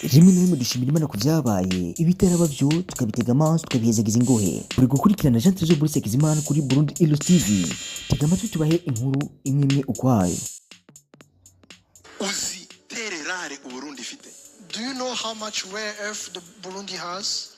Rimwe na rimwe dushimira Imana ku vyabaye, ibitaraba vyo tukabitega amaso, tukabihezagiza ingohe. Uri gukurikirana Jean Trésor Boris Hakizimana kuri Burundi Ilus TV. Tega amatwi tubahe inkuru imwe imwe ukwayo. Uzi terres rares Uburundi ifite? Do you know how much rare earth the Burundi has?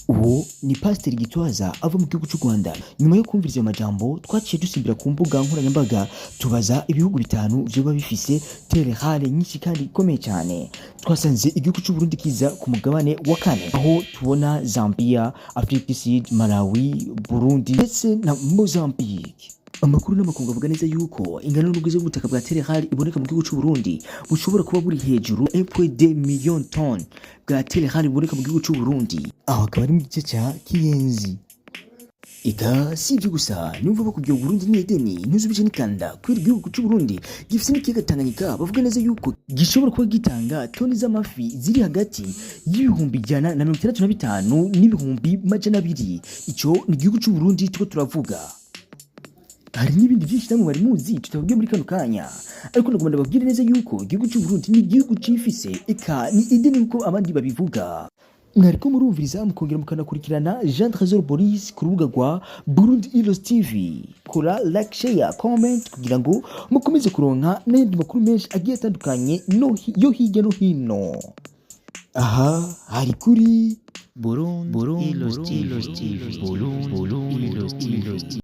Uwo ni Pasiteri Gitwaza ava mu gihugu cy'u Rwanda. Nyuma yo kumviriza ayo majambo, twaciye dusimbira ku mbuga nkoranyambaga, tubaza ibihugu bitanu vyoba bifise terres rares nyinshi kandi ikomeye cyane. Twasanze igihugu cy'u Burundi kiza ku mugabane wa kane, aho tubona Zambia, Afrique du Sud, Malawi, Burundi ndetse na Mozambique. Amakuru n'amakungu avuga neza yuko ingano n'ubwiza bw'ubutaka bwa terres rares iboneka mu gihugu cy'u Burundi bushobora kuba buri hejuru 1.2 million ton bwa terres rares buboneka mu gihugu cy'u Burundi, aho akaba ari mu gice cya Kiyenzi. Eka si ibyo gusa, numva bakubwiye Burundi ni Edeni, ntuzubije n'ikanda kubera igihugu cy'u Burundi gifise n'ikiyaga Tanganyika, bavuga neza yuko gishobora kuba gitanga toni z'amafi ziri hagati y'165,000 n'200,000. Ico ni igihugu cy'u Burundi turiko turavuga. Hari n'ibindi byinshi namwe bari muzi tutababwiye muri kano kanya, ariko nagomba ndababwire neza yuko igihugu cy'u Burundi ni igihugu cifise, eka ni Edeni nkuko abandi babivuga. Mwariko murumviriza mukongera mukanakurikirana Jean Trésor Boris ku rubuga rwa Burundi Heroes TV. Kora like, share, comment kugira ngo mukomeze kuronka n'ayandi makuru menshi agiye atandukanye no yo hirya no hino. Aha hari kuri Burundi, Burundi, Burundi, Burundi, Burundi.